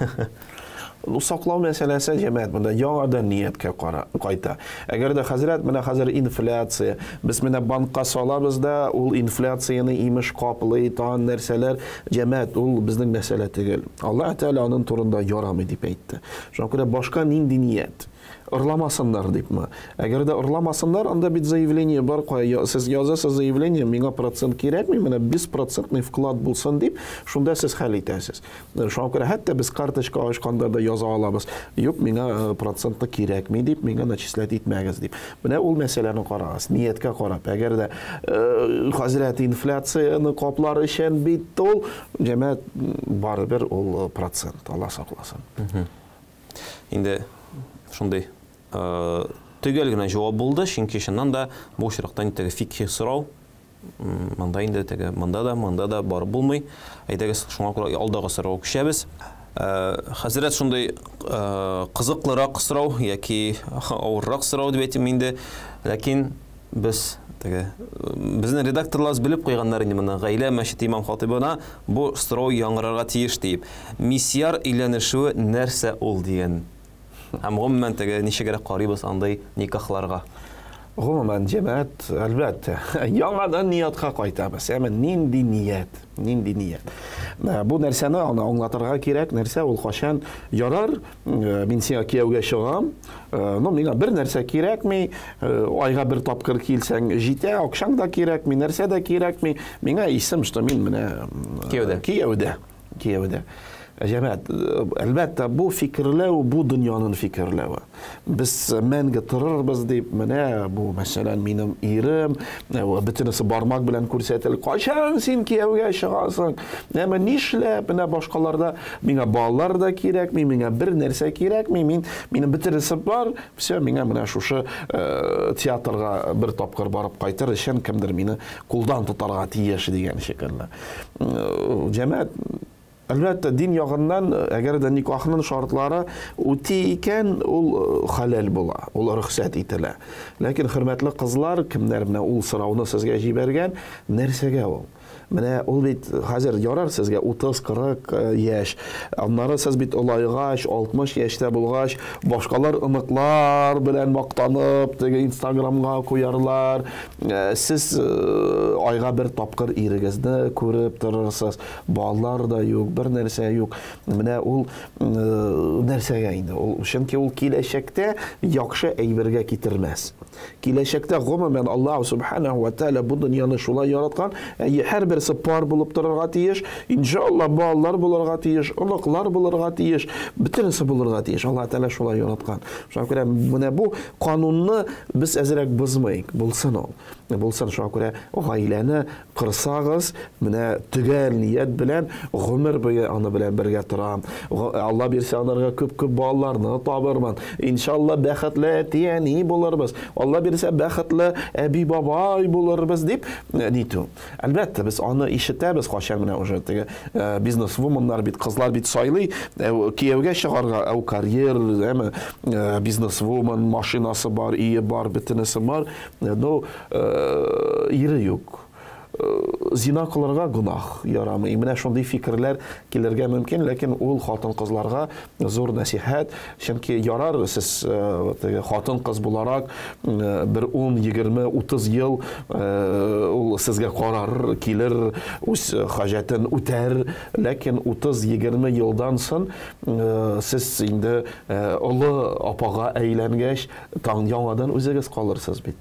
Ну, саклау мәсьәләсе, җәмәгать, монда яңадан нияткә кайта. Әгәр дә хәзрәт, менә хәзер инфляция, без менә банкка салабыз да, ул инфляцияне имеш каплый, тагын нәрсәләр, җәмәгать, ул безнең мәсьәлә түгел. Аллаһ Тәгалә аның турында ярамый дип әйтте. Шуңа күрә башка нинди ният? Ырламасыннар дипме? Әгәр дә ырламасыннар, анда бит заявление бар, кая сез язасыз заявление, миңа процент кирәкми, менә беспроцентный вклад булсын дип, шунда сез хәл итәсез. Шуңа күрә хәтта без карточка ачканда да яза алабыз. Юк, миңа процентны кирәкми дип, миңа начислять итмәгез дип. Менә ул мәсьәләне карагыз, нияткә карап. Әгәр дә хәзрәт инфляцияне каплар өчен бит ул, җәмәгать, барыбер ул процент, Алла сакласын. Инде шундый Төгәл генә җавап булды, чөнки чыннан да бу очракта инде теге фикһи сорау, монда инде теге монда да, монда да барып булмый. Әйдәгез, шуңа күрә алдагы сорауга күчәбез. Хәзрәт, шундый кызыклырак сорау яки авыррак сорау дип әйтим инде. Ләкин без теге безнең редакторлар белеп куйганнар инде моны. Гаилә мәчете имам хатибына бу сорау яңгырарга тиеш диеп. Миссияр өйләнешүе нәрсә ул дигән. Һәм гомумән теге ничегрәк карыйбыз андый никахларга? Гомумән, җәмәгать, әлбәттә, яңадан ниятка кайтабыз. Әмма нинди ният? Нинди ният? Бу нәрсәне аны аңлатырга кирәк. Нәрсә ул кашан ярар, мин сиңа кияүгә чыгам, но миңа бер нәрсә кирәкми, айга бер тапкыр килсәң җитә, акчаң да кирәкми, нәрсә дә кирәкми. Миңа исем, что мин менә кияүдә. Кияүдә. Кияүдә. Җәмәгать, әлбәттә, бу фикерләү, бу дөньяның фикерләве. Без мәңге торырбыз дип, менә бу, мәсәлән, минем ирем, бөтенесе бармак белән күрсәтел, кайчан син кияүгә чыгасың? Әмма нишләп, менә башкаларда миңа балалар да кирәкми, миңа бер нәрсә кирәкми, мин, минем бөтенесе бар, все, миңа менә шушы театрга бер тапкыр барып кайтыр өчен кемдер мине кулдан тотарга тиеш дигән шикелле. Җәмәгать, әлбәттә, дин ягыннан, әгәр дә никахның шартлары үти икән, ул хәләл була, ул рөхсәт ителә. Ләкин, хөрмәтле кызлар, кемнәр менә ул сорауны сезгә җибәргән, нәрсәгә ул? Менә ул бит хәзер ярар сезгә 30-40 яшь. Аннары сез бит олайгач, 60 яшьтә булгач, башкалар оныклар белән мактанып, теге Инстаграмга куярлар. Сез айга бер тапкыр ирегезне күреп торырсыз. Балалар да юк, бер нәрсә юк. Менә ул нәрсәгә инде? Ул, чөнки ул киләчәктә яхшы әйбергә китермәс. Киләчәктә гомумән Аллаһ субханаһу ва тааля бу дөньяны шулай яраткан, һәрберсе пар булып торырга тиеш, иншалла балалар булырга тиеш, оныклар булырга тиеш, бөтенесе булырга тиеш. Аллаһ Тааля шулай яраткан. Шуңа күрә менә бу канунны без әзрәк бозмыйк, булсын ул. Булсын, шуңа күрә гаиләне кырсагыз, менә төгәл ният белән гомер буе аны белән бергә торам. Алла бирсә, анарга күп-күп балаларны табырмын. Иншалла бәхетле әти-әни булырбыз. Алла бирсә, бәхетле әби-бабай булырбыз дип нитү. Әлбәттә, без аны ишетәбез, кайчан менә уже теге бизнес-вуменнар бит, кызлар бит сайлый, кияүгә чыгарга, әү карьер, әме бизнес-вумен, машинасы бар, өе бар, бөтенесе бар. Но ире юк. Зина кылырга гөнаһ ярамый. Менә шундый фикерләр килергә мөмкин, ләкин ул хатын-кызларга зур нәсихәт, чөнки ярар сез теге хатын-кыз буларак бер 10, 20, 30 ел ул сезгә карар, килер, үз хаҗәтен үтәр, ләкин 30-20 елдан соң сез инде олы апага әйләнгәч, таң яңадан үзегез калырсыз бит.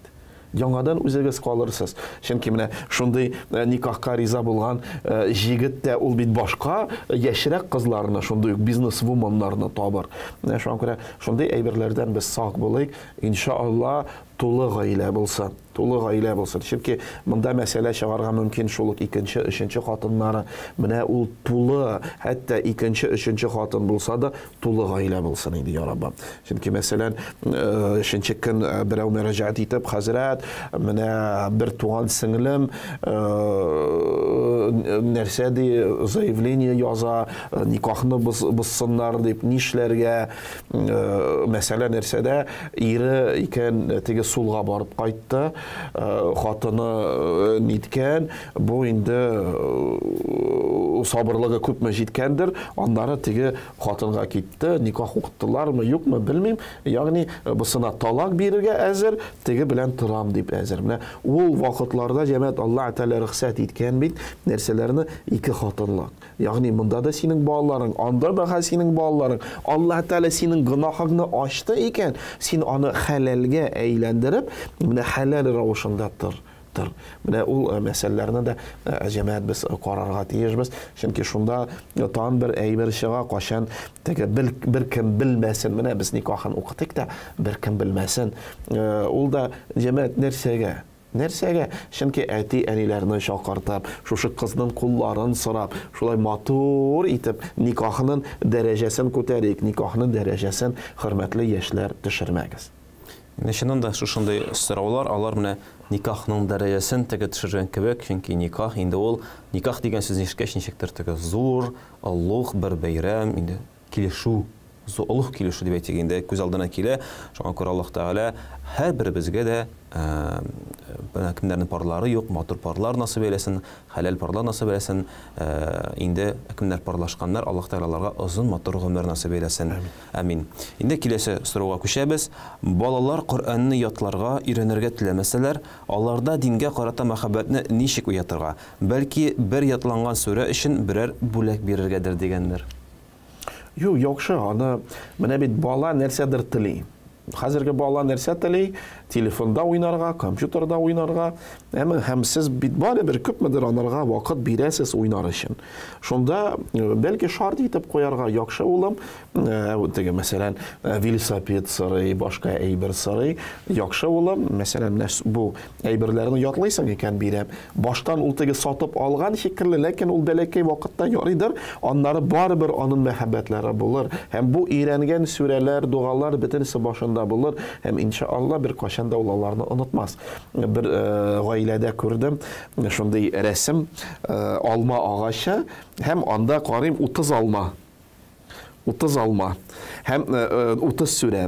Яңадан үзегез калырсыз. Чөнки менә шундый никахка риза булган җегет тә ул бит башка яшьрәк кызларны, шундый ук бизнес-вуменнарны табыр. Менә шуңа күрә шундый әйберләрдән без сак булыйк. Иншалла, тулы гаилә булсын. Тулы гаилә булсын. Чөнки монда мәсьәлә чыгарга мөмкин шул ук икенче, өченче хатыннары. Менә ул тулы, хәтта икенче, өченче хатын булса да, тулы гаилә булсын инде, я Раббым. Чөнки, мәсәлән, өченче көн берәү мөрәҗәгать итеп, хәзрәт, менә бер туган сеңлем нәрсә ди, заявление яза, никахны бозсыннар дип, нишләргә? Мәсьәлә нәрсәдә? Ире икән, теге сулга барып кайтты, хатыны ниткән, бу инде сабырлыгы күпме җиткәндер, аннары теге хатынга китте, никах укыттылармы, юкмы, белмим. Ягъни, бусына талак бирергә әзер, теге белән торам дип әзер. Менә ул вакытларда җәмәгать Аллаһ Тәгалә рөхсәт иткән бит нәрсәләрне ике хатынлык. Ягъни монда да синең балаларың, анда да синең балаларың. Аллаһ Тәгалә синең гөнаһыңны ачты икән, син аны хәләлгә әйләндереп, менә хәләл рәвешендә тор. Тор. Менә ул мәсьәләләрне дә җәмәгать без карарга тиешбез. Чөнки шунда тагын бер әйбер чыга, кайчан теге бер кем белмәсен, менә без никахын укытыйк та, бер кем белмәсен. Ул да җәмәгать нәрсәгә? Нәрсәгә? Чөнки әти-әниләрне чакыртып, шушы кызның кулларын сорап, шулай матур итеп никахның дәрәҗәсен күтәрик, никахның дәрәҗәсен, хөрмәтле яшьләр, төшермәгез. Менә чыннан да шушындый сораулар, алар менә никахның дәрәҗәсен теге төшергән кебек, чөнки никах инде ул, никах дигән сүзне ишеткәч, ничектер теге зур, олуг бер бәйрәм, инде килешү, олуг килешү дип әйтик инде, күз алдына килә. Шуңа күрә Аллаһ Тәгалә һәрберебезгә дә менә кемнәрнең парлары юк, матур парлар насыйп әйләсен, хәләл парлар насыйп әйләсен. Инде кемнәр парлашканнар, Аллаһ Тәгалә аларга озын матур гомер насыйп әйләсен. Амин. Инде киләсе сорауга күчәбез. Балалар Коръәнне ятларга, өйрәнергә теләмәсәләр, аларда дингә карата мәхәббәтне ничек уятырга? Бәлки, бер ятланган сүрә өчен берәр бүләк бирергәдер дигәннәр. Юк, яхшы, аны менә бит бала нәрсәдер тели. Хәзерге бала нәрсә тели? Телефонда уйнарга, компьютерда уйнарга. Әмма һәм сез бит барыбер күпмедер анарга вакыт бирәсез уйнар өчен. Шунда бәлки шарт итеп куярга, яхшы улым, теге мәсәлән, велосипед сорый, башка әйбер сорый. Яхшы улым, мәсәлән, менә бу әйберләрне ятлыйсың икән, бирәм. Баштан ул теге сатып алган шикелле, ләкин ул бәләкәй вакытта ярыйдыр, аннары барыбер анын мәхәббәтләре булыр. Һәм бу өйрәнгән сүрәләр, догалар бөтенесе башында булыр, һәм иншалла беркайчан да ул аларны онытмас. Бер гаиләдә күрдем шундый рәсем, алма агачы, һәм анда карыйм 30 алма. 30 алма. Һәм 30 сүрә,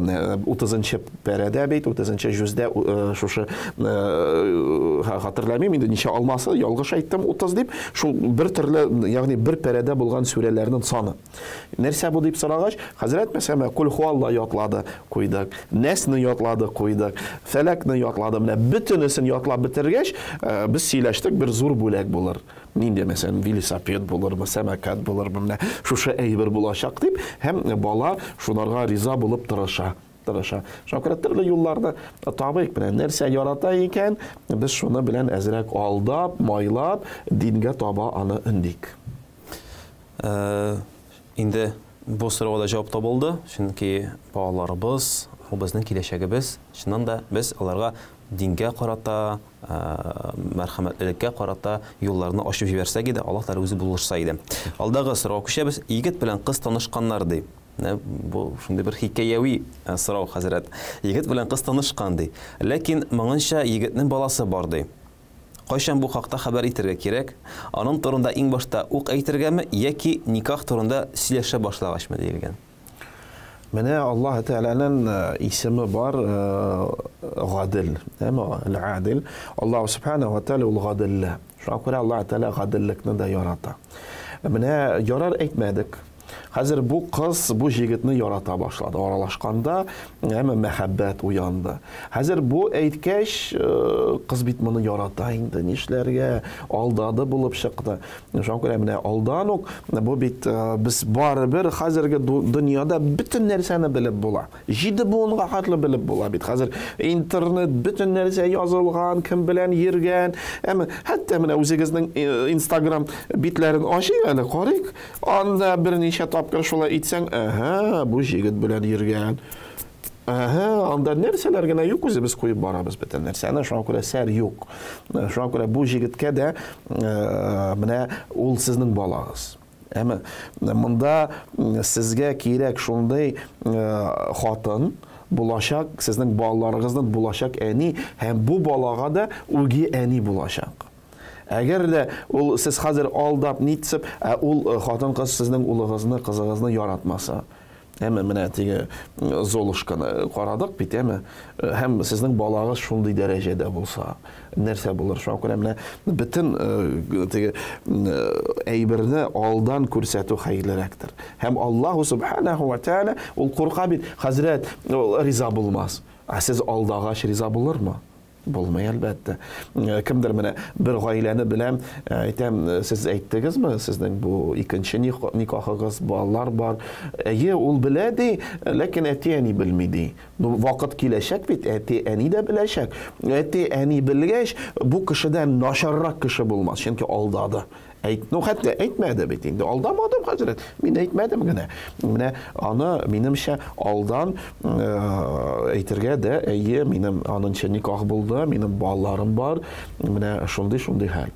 30-нчы пәрәдә бит, 30-нчы җүздә шушы хәтерләмим инде ничә алмасы, ялгыш әйттем 30 дип, шул бер төрле, ягъни бер пәрәдә булган сүрәләрнең саны. Нәрсә бу дип сорагач, хәзрәт мәсәлән, Кул хуалла ятлады, куйдык, Нәсне ятлады, куйдык, Фәләкне ятлады. Менә бөтенесен ятлап бетергәч, без сөйләштек, бер зур бүләк булыр. Нинди, мәсәлән, велосипед булырмы, самокат булырмы, менә шушы әйбер булачак дип, һәм бала шунарга риза булып тырыша, тырыша. Шуңа күрә төрле юлларны табыйк, менә нәрсә ярата икән, без шуны белән әзрәк алдап, майлап, дингә таба аны өндик. Инде бу сорауга да җавап табылды, чөнки балаларыбыз, ул безнең киләчәгебез. Чыннан да без аларга дингә карата, мәрхәмәтлелеккә карата юлларны ачып җибәрсәк иде, Аллаһ Тәгалә үзе булышса иде. Алдагы сорауга күчәбез. Егет белән кыз танышканнар ди. Менә бу шундый бер хикәяви сорау, хәзрәт. Егет белән кыз танышкан ди. Ләкин моңынча егетнең баласы бар ди. Кайчан бу хакта хәбәр итәргә кирәк? Аның турында иң башта ук әйтергәме яки никах турында сөйләшә башлагачмы диелгән? Менә Аллаһ Тәгаләнең исеме бар, Гадел, әмма Әл-Адил. Аллаһ Субханаһу ва Тәгалә ул гаделле. Шуңа күрә Аллаһ Тәгалә гаделлекне дә ярата. Менә ярар әйтмәдек. Хәзер бу кыз бу җегетне ярата башлады. Аралашканда, әмма мәхәббәт уянды. Хәзер бу әйткәч, кыз бит моны ярата инде, нишләргә? Алдады булып чыкты. Шуңа күрә менә алдан ук бу бит без барыбер хәзерге дөньяда бөтен нәрсәне белеп була. Җиде буынга хәтле белеп була бит. Хәзер интернет, бөтен нәрсә язылган, кем белән йөргән. Әмма хәтта менә үзегезнең Инстаграм битләрен ачыйк әле, карыйк. Анда берничә тапкыр шулай итсәң, әһә, бу җегет белән йөргән. Әһә, анда нәрсәләр генә юк, үзебез куеп барабыз бөтен нәрсәне, шуңа күрә сәр юк. Шуңа күрә бу җегеткә дә менә ул сезнең балагыз. Әмма монда сезгә кирәк шундый хатын булачак, сезнең балаларыгызның булачак әни, һәм бу балага да үги әни булачак. Әгәр дә ул сез хәзер алдап, нитсеп, ә ул хатын-кыз сезнең улыгызны, кызыгызны яратмаса, әмма менә теге Золушканы карадык бит, әмма һәм сезнең балагыз шундый дәрәҗәдә булса, нәрсә булыр? Шуңа күрә менә бөтен теге әйберне алдан күрсәтү хәерлерәктер. Һәм Аллаһу субханаху ва тааля ул курка бит, хәзрәт, ул риза булмас. Ә сез алдагач риза булырмы? Булмый, әлбәттә. Кемдер менә бер гаиләне беләм, әйтәм, сез әйттегезме, сезнең бу икенче никахыгыз, балалар бар. Әйе, ул белә ди, ләкин әти-әни белми ди. Ну, вакыт киләчәк бит, әти-әни дә беләчәк. Әти-әни белгәч, бу кешедән начаррак кеше булмас, чөнки алдады. Әйт, ну, хәтта әйтмәде бит инде. Алдамадым, хәзрәт. Мин әйтмәдем генә. Менә аны, минемчә, алдан әйтергә дә, әйе, минем анынча никах булды, минем балаларым бар. Менә шундый-шундый хәл.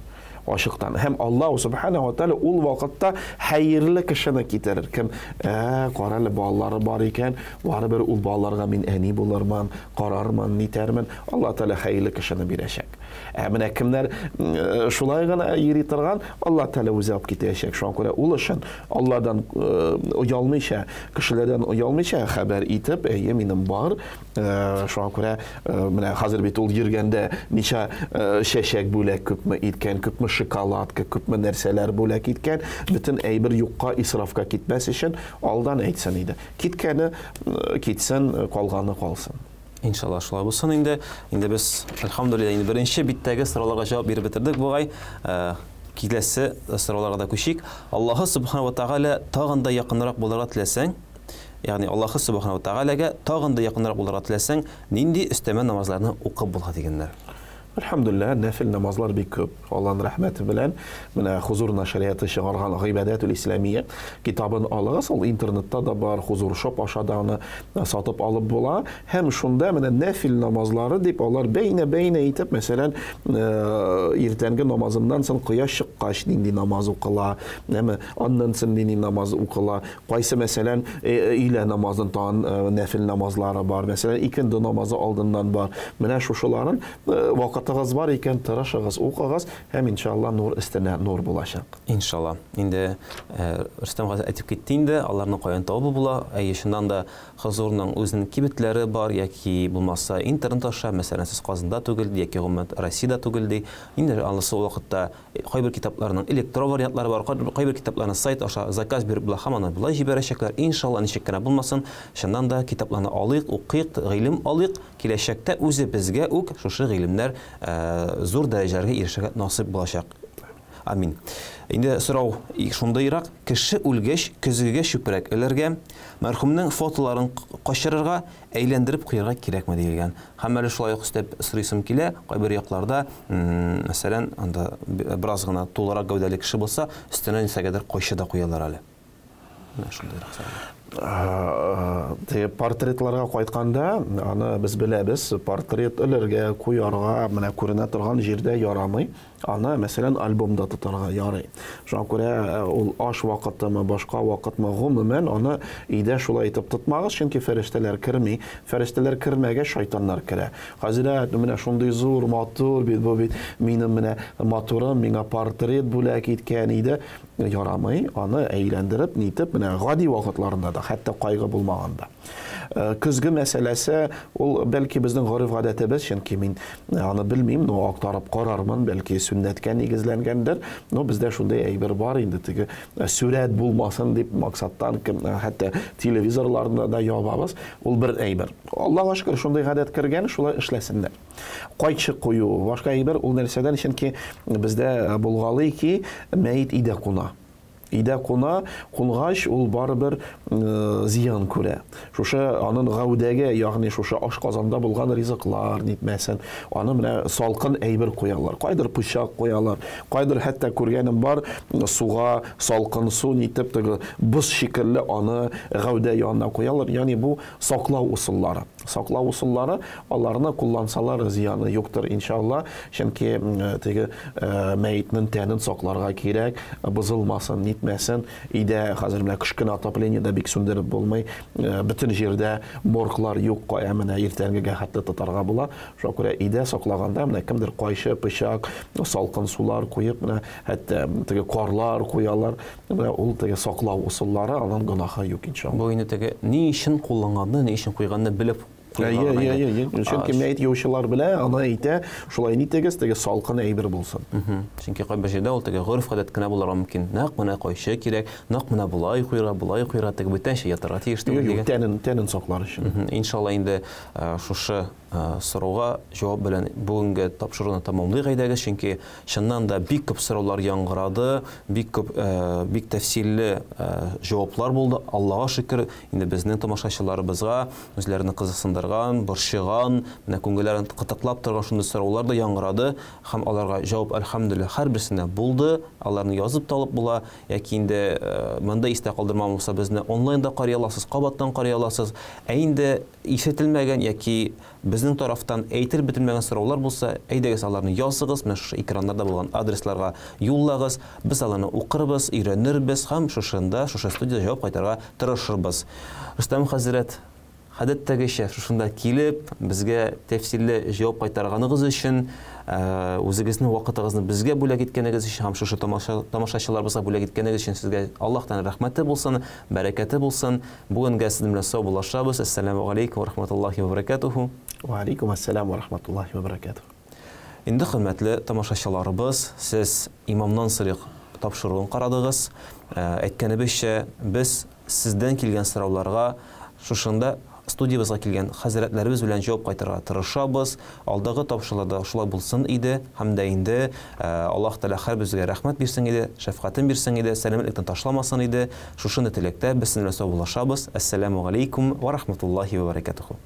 Ачыктан. Һәм Аллаһу субхана ва тааля ул вакытта хәерле кешене китерер. Кем, ә, кара әле, балалары бар икән, барыбер ул балаларга мин әни булырмын, карармын, нитәрмен. Аллаһ Тәгалә хәерле кешене бирәчәк. Ә менә кемнәр шулай гына йөри торган, Аллаһ Тәгалә үзе алып китәчәк. Шуңа күрә ул өчен Аллаһдан оялмыйча, кешеләрдән оялмыйча хәбәр итеп, әйе, минем бар. Шуңа күрә менә хәзер бит ул йөргәндә ничә чәчәк бүләк күпме иткән, күпме шоколадка, күпме нәрсәләр бүләк иткән, бөтен әйбер юкка исрафка китмәс өчен алдан әйтсен иде. Киткәне китсен, калганы калсын. Иншалла шулай булсын инде. Инде без, әлхәмдүлилләһ, инде беренче биттәге сорауларга җавап биреп бетердек бугай. Киләсе сорауларга да күчик. Аллаһы субхана ва тәгалә тагын да якынрак булырга теләсәң, ягъни Аллаһы субхана ва тәгаләгә тагын да якынрак булырга теләсәң, нинди өстәмә намазларны укып була дигәннәр. Әлхәмдүлилләһ, нәфел намазлар бик күп. Аллаһның рәхмәте белән менә Хузур нәшрияты чыгарган Гыйбадәтүл Исламия китабын алыгыз, ул интернетта да бар, Хузур шоп аша да аны сатып алып була. Һәм шунда менә нәфил намазлары дип алар бәйнә-бәйнә итеп, мәсәлән, иртәнге намазыннан соң кояш чыккач нинди намаз укыла, әме аннан соң нинди намаз укыла, кайсы, мәсәлән, өйлә намазын тагын нәфил намазлары бар, мәсәлән, икенде намазы алдыннан бар. Менә шушыларын Вакытыгыз бар икән, тырышыгыз, укыгыз һәм иншалла нур өстенә нур булачак. Иншалла. Инде Рөстәм хәзрәт әйтеп китте инде, аларны каян табып була. Әйе, чыннан да Хозурның үзенең кибетләре бар яки булмаса интернет аша, мәсәлән, сез Казанда түгел яки гомумән Россиядә түгел ди. Инде анысы ул вакытта кайбер китапларның электрон вариантлары бар, кайбер китапларны сайт аша заказ биреп була һәм аны болай җибәрәчәкләр. Иншалла, ничек кенә булмасын, чыннан да китапларны алыйк, укыйк, гыйлем алыйк. Киләчәктә үзебезгә үк шушы гыйлемнәр зур дәрәҗәләргә ирешергә насыйп булачак. Амин. Инде сорау шундыйрак, кеше үлгәч, көзгегә чүпрәк элергә, мәрхүмнең фотоларын качырырга, әйләндереп куярга кирәкме диелгән. Һәм әле шулай ук өстәп сорыйсым килә, кайбер якларда, мәсәлән, анда бераз гына тулырак гәүдәле кеше булса, өстенә нәрсәгәдер кайчы да куялар әле. Менә шундыйрак сорау. Теге портретларга кайтканда, аны без беләбез, портрет элергә, куярга, менә күренә торган җирдә ярамый. Аны, мәсәлән, альбомда тотарга ярый. Шуңа күрә ул аш вакытымы, башка вакытмы, гомумән, аны өйдә шулай итеп тотмагыз, чөнки фәрештәләр керми. Фәрештәләр кермәгәч, шайтаннар керә. Хәзрәт, менә шундый зур, матур бит бу бит, минем менә матурым миңа портрет бүләк иткән иде. Ярамый, аны әйләндереп, нитеп, менә гади вакытларында да, хәтта кайгы булмаганда. Көзге мәсьәләсе, ул бәлки безнең гореф-гадәтебез, чөнки мин аны белмим, но актарып карармын, бәлки сөннәткә нигезләнгәндер, но бездә шундый әйбер бар инде, теге сурәт булмасын дип максаттан, кем, хәтта телевизорларны да ябабыз, ул бер әйбер. Аллага шөкер, шундый гадәт кергән, шулай эшләсеннәр. Кайчы кую, башка әйбер, ул нәрсәдән, чөнки бездә булгалый ки, мәет өйдә куна. Өйдә куна, кунгач, ул барыбер зыян күрә. Шушы анын гәүдәгә, ягъни шушы ашказанда булган ризыклар нитмәсен, аны менә салкын әйбер куялар. Кайдыр пычак куялар, кайдыр хәтта күргәнем бар, суга салкын су нитеп, теге боз шикелле аны гәүдә янына куялар. Ягъни бу саклау ысуллары. Саклау ысуллары, аларны куллансалар зыяны юктыр, иншалла, чөнки теге мәетнең тәнен сакларга кирәк, бозылмасын, нитмәсен. Өйдә хәзер менә кыш көне отопление дә бик сүндереп булмый, бөтен җирдә морглар юк, кая менә иртәнгегә хәтле тотарга була. Шуңа күрә өйдә саклаганда менә кемдер кайчы, пычак, салкын сулар куеп, менә хәтта теге карлар куялар. Менә ул теге саклау ысуллары, аның гөнаһы юк, иншалла. Бу инде теге ни өчен кулланганны, ни өчен куйганны белеп куйган. Әйе, әйе, әйе. Чөнки мәет юучылар белә, аны әйтә, шулай нитегез, теге салкын әйбер булсын. Чөнки кайбер җирдә ул теге гореф-гадәт кенә булырга мөмкин. Нәкъ менә кайчы кирәк, нәкъ менә болай куйра, болай куйра, теге бүтәнчә ятарга тиеш түгел дигән. Юк, тәнен, тәнен саклар өчен. Иншалла инде шушы сорауга җавап белән бүгенге тапшыруны тәмамлыйк әйдәгез, чөнки чыннан да бик күп сораулар яңгырады, бик күп, бик тәфсилле җаваплар булды. Аллага шөкер, инде безнең тамашачыларыбызга үзләрен кызыксындырган кызыксындырган, борчыган, менә күңелләрен кытыклап торган шундый сораулар да яңгырады һәм аларга җавап, әлхәмдүлилләһ, һәрберсенә булды. Аларны язып та алып була яки инде монда истә калдырмаган булса, безне онлайн да карый аласыз, кабаттан карый аласыз. Ә инде ишетелмәгән яки безнең тарафтан әйтелеп бетелмәгән сораулар булса, әйдәгез аларны языгыз, менә шушы экраннарда булган адресларга юллагыз. Без аларны укырбыз, өйрәнербез һәм шушында, шушы студиядә җавап кайтарырга тырышырбыз. Рөстәм хәзрәт, гадәттәгечә шушында килеп, безгә тәфсилле җавап кайтарганыгыз өчен, үзегезнең вакытыгызны безгә бүләк иткәнегез өчен һәм шушы тамашачыларыбызга бүләк иткәнегез өчен сезгә Аллаһтан рәхмәте булсын, бәрәкәте булсын. Бүгенгә сезнең белән саубуллашабыз. Әссәламү галәйкүм ва рахматуллаһи ва баракатуху. Ва алейкум ассалам ва рахматуллаһи ва баракатуху. Инде, хөрмәтле тамашачыларыбыз, сез Имамнан сорыйк тапшыруын карадыгыз. Әйткәнебезчә, без сездән килгән сорауларга шушында студиябезгә килгән хәзрәтләребез белән җавап кайтарырга тырышабыз. Алдагы тапшыруларда шулай булсын иде һәм дә инде Аллаһ Тәгалә һәрберебезгә рәхмәт бирсен иде, шәфкатен бирсен иде, сәламәтлектән ташламасын иде. Шушындый теләктә без сезнең белән саубуллашабыз. Әссәламү галәйкүм вә рахматуллаһи вә бәрәкәтүһү.